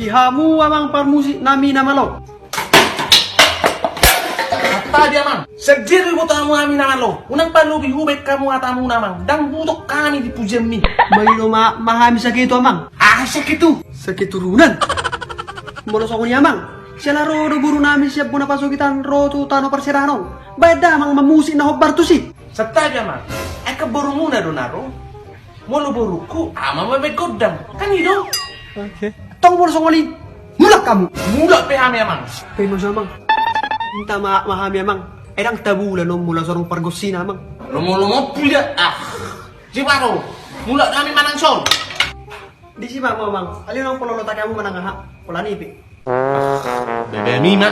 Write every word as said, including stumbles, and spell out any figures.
Hamu amang parmusik nami na malo. Tadi amang, sejir ibu tamu nami na malo. Unang palobi hubaen hamu atamu na amang. Ndang butok hami di pujianmi. Maido ma, ma hami saketu amang. Ah, saketu. Saketurunan. Molo songon i amang, siala ro do boru nami sian bona pasokitan ro tu tano parserahan on. Baen da amang mamusik na hombar tusi. Santabi amang, ai kan borumuna do na ro. Molo borungku, ama ma baen gondang. Kan i do. Oke. Tong molo songon i, mulak hamu. Mulak pe hami amang. Pe masa amang. Minta maaf ma hami amang. Ai ndang tabulan on molo sorong pargosina amang. Lomo-lomo pula. Ah. Siparo. Mulak hami manang son. Disi ma hamu amang. Alai unang pololotak hamu manang aha. Pola ni pe. Bebe mi ma.